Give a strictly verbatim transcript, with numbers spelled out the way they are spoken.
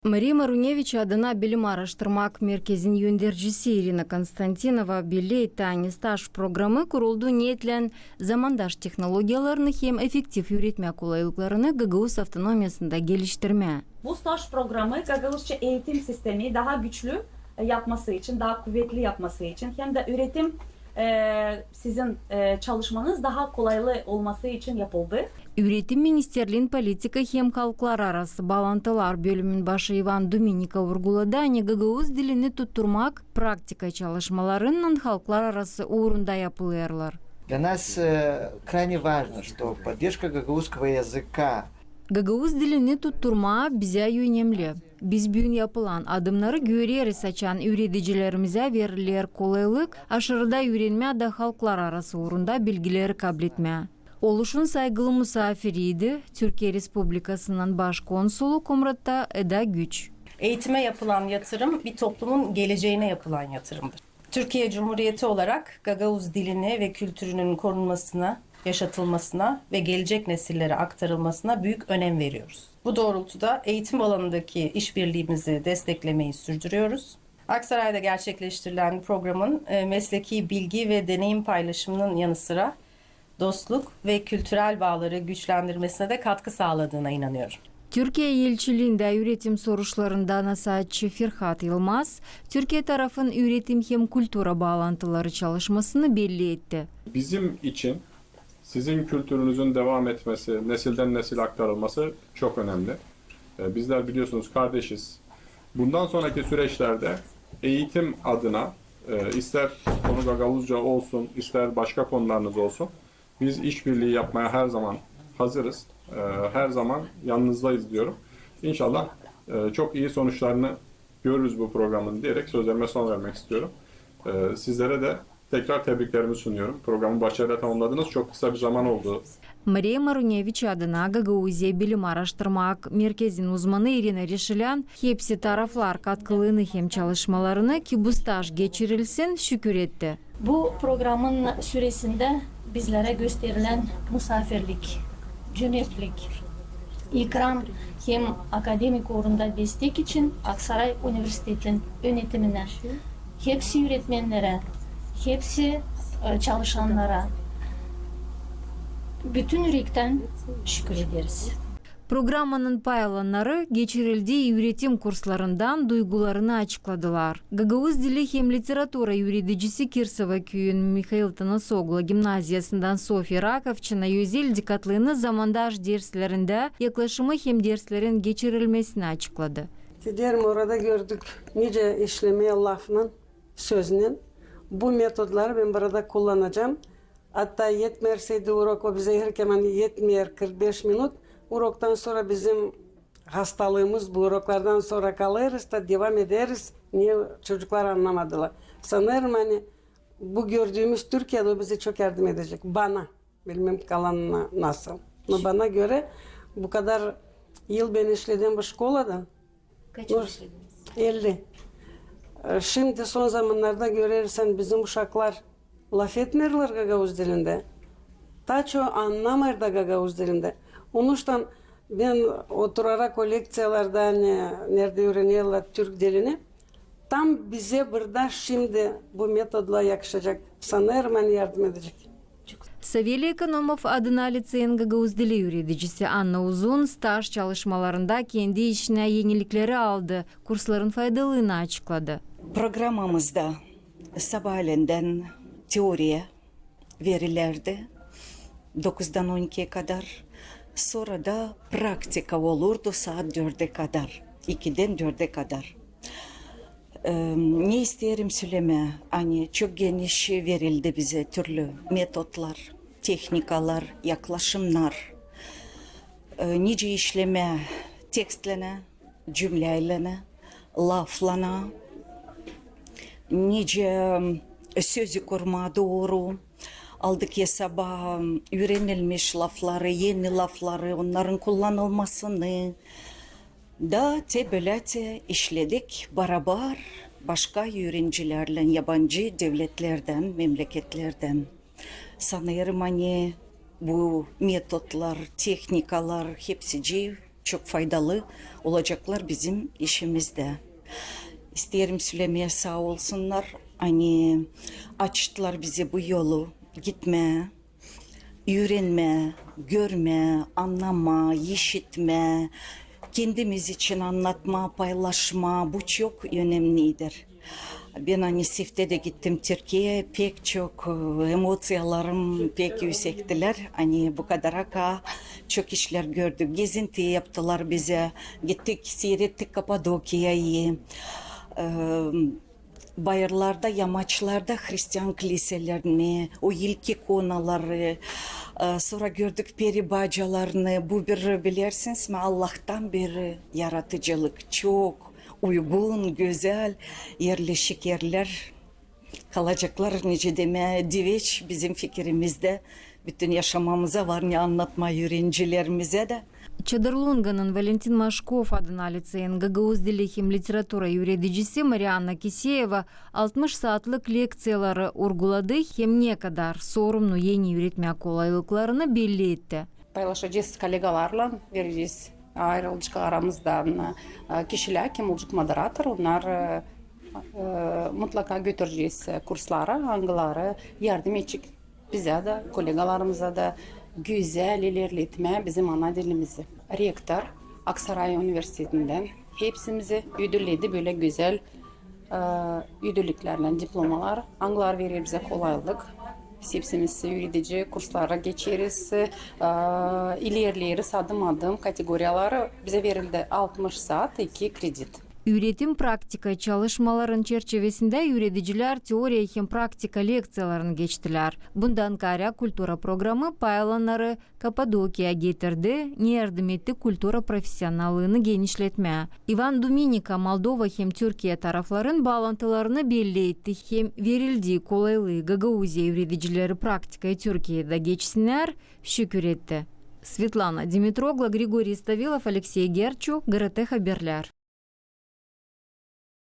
Mariya Maruneviç adına bilim aaraştırmak merkezin öndercisi İrina Konstantinova belledi, ani STAŞ programı kuruldu neetlän zamandaş tehnologiyalarını hem efektiv üüretmä kolaylıklarını Gagauz Avtonomiyasında geliştirmää. Bu STAŞ programı gagauzça eğitim sistemi daha güçlü yapması için, daha kuvvetli yapması için hem de üretim, e, sizin, e, çalışmanız daha kolaylı olması için yapıldı. Üüretim ministerliin politika hem halklararası baalantılar bölümün başı İvan Duminikov urguladı, ani gagauz dilini tutturmak praktika çalışmalarınnan halklararası uurunda yapılêrlar. Для нас, э, крайне важно, что поддержка гагаузского языка. Gagauz dilini tutturmaa bizä önemli. Biz büün yapılan adımnarı göreriz, açan üüredicilerimizä veriler kolaylık aşırıda üürenmää da halklararası uurunda bilgileri kabletmää. Oluşun saygılı musaafiriydi Türkiye Respublikasının baş konsulu Komratta Eda Güç. Eğitime yapılan yatırım bir toplumun geleceğine yapılan yatırımdır. Türkiye Cumhuriyeti olarak Gagauz dilini ve kültürünün korunmasına, yaşatılmasına ve gelecek nesillere aktarılmasına büyük önem veriyoruz. Bu doğrultuda eğitim alanındaki işbirliğimizi desteklemeyi sürdürüyoruz. Aksaray'da gerçekleştirilen programın, e, mesleki bilgi ve deneyim paylaşımının yanı sıra dostluk ve kültürel bağları güçlendirmesine de katkı sağladığına inanıyorum. Türkiye elçiliindä üüretim soruşlarında nasaatçı Ferhat Yılmaz Türkiye tarafın üüretim hem kultura baalantıları çalışmasını belli etti. Bizim için sizin kültürünüzün devam etmesi, nesilden nesile aktarılması çok önemli. E, bizler biliyorsunuz kardeşiz. Bundan sonraki süreçlerde eğitim adına, e, ister konu Gagauzca olsun, ister başka konularınız olsun, biz işbirliği yapmaya her zaman hazırız. E, her zaman yanınızdayız diyorum. İnşallah, e, çok iyi sonuçlarını görürüz bu programın diyerek sözlerime son vermek istiyorum. E, sizlere de tekrar tebriklerimi sunuyorum. Programı başarıyla tamamladınız. Çok kısa bir zaman oldu. Mariya Maruneviç adına Gagauziya bilim aaraştırmak merkezin uzmanı İrina Reşilän hepsi taraflar katkılarını hem çalışmalarını, ki bu staş geçirilsin, şükür etti. Bu programın süresindä bizlerä gösterilän musaafirlik, cömertlik, ikram hem akademik uurunda destek için Aksaray universitetin önetiminä, hepsi üüretmennerä, hepsi, e, çalışannara bütün ürektän şükür ederiz. Programmanın pay alannarı geçirildiği üüretim kurslarından duygularını açıkladılar. Gagauz dili hem literatura üüredicisi Kirsova küüyün Mihail Tanasoglu gimnaziyasından Sofiya Rakovçina özel dikkatlığını zamandaş derslerindä yaklaşımı hem derslerin geçirilmesini açıkladı. Deerim, orada gördük, nicä işlemää lafnan, söznän. Bu metodları bän burada kullanacam. Hatta etmeerseydi urok, o bizä herkemän etmeer kırk beş minut. Uroktan sora bizim hastalıımız bu, uroklardan sora kalêrız da devam ederiz, ne çocuklar annamadılar. Sanêrım, ani bu gördüümüz Türkiyedä o bizä çok yardım edecek. Bana, bilmäm kalanına nasıl. No bana görä, bu kadar yıl bän işledim bu şkolada. Kaç yıl işlediniz? Elli. E, şindi son zamannarda görersin, bizim uşaklar lafetmeerlär gagauz dilindä. Taa çoyu annamêêr da gagauz dilindä. Onuştan bän oturarak o lekţiyalarda, neredä üürenerlär türk dilini, tam bizä burada şindi bu metodla yakışacek. Sanêrım, ani yardım edecek. Saveliy Ekonomov adına liţeyin gagauz dili üüredicisi Anna Uzun staş çalışmalarında kendi işinä enilikleri aldı, kursların faydalığını açıkladı. Programamızda sabaalendän teoriya verilerdi dokuzdan on ikiyä kadar, sora da praktika olurdu saat dördä kadar, ikidän dördä kadar. E, ne isteerim sölemää, ani çok geniş verildi bizä türlü metodlar, tehnikalar, yaklaşımnar. E, nicä işlemää tekstlenä, cümleylenä, laflana, nicä, e, sözü kurmaa dooru. Aldık esaba üürenilmiş lafları, eni lafları, onnarın kullanılmasını. Da te bölä te işledik barabar başka üürencilärlän, yabancı devletlerdän, memleketlerdän. Sanêrım, ani bu metodlar, tehnikalar hepsicii çok faydalı olaceklar bizim işimizdä. İsteerim sölemää, saa olsunnar, ani açtılar bizä bu yolu gitmää, üürenmää, görmää, annamaa, işitmää, kendimiz için annatmaa, paylaşmaa. Bu çok önemnidir. Bän ani sefte dä gittim Türkiyeyä, pek çok, e, emoţiyalarım pek üüsektilär. Ani bu kadar aka çok işlär gördük. Gezinti yaptılar bizä. Gittik, siirettik Kapadokiyayı. E, bayırlarda, yamaçlarda hristian kliselerini, o ilk ikonaları, e, sora gördük peri-bacalarını. Bu bir, bilersiniz mi, Allahtan beri yaradıcılık. Çok uygun, gözäl erleşik erlär. Kalaceklar, nicä demää, diveç bizim fikirimizdä. Bütün yaşamamıza var ne annatmaa üürenicilerimizä dä. Çadırlunganın Valentin Maşkov adına liţeyin gagauz dili hem literatura üüredicisi Marianna Kiseyeva altmış saatlık lekţiyaları urguladı hem ne kadar sorumnu eni üüretmä kolaylıklarını belli etti. Paylaşacez kolegalarlan, verecez ayırılacek aramızdan, e, kişilär, kim olacek moderator, onnar, e, e, mutlaka götürecez kurslara, angıları yardım edecek bizä dä, kolegalarımıza da gözäl ilerletmää bizim ana dilimizi. Rektor Aksaray universitetindän hepsimizi ödülledi bölä gözäl, e, ödülliklärlän, diplomalar, angılar verer bizä kolaylık. Biz hepsimiz üüredicä kurslara geçeriz, e, ilerleriz adım-adım kategoriyaları. Bizä verildi altmış saat, iki kredit. Üüretim-praktika çalışmaların çerçivesindä üüredicilär teoriya hem praktika lekţiyalarını geçtilär. Bundan kaarä kultura programı paylanları Kapadokiyaya getirdi, ne yardım etti kultura profesionallıını genişletmää. İvan Duminika Moldova hem Türkiye tarafların baalantılarını belli etti hem verildii kolaylıı Gagauziya üüredicileri praktikayı Türkiyedä geçsinnär, şükür etti. Svetlana Dimitroglu, Grigoriy Stavilov, Aleksey Gerçu, GRT Haberlär.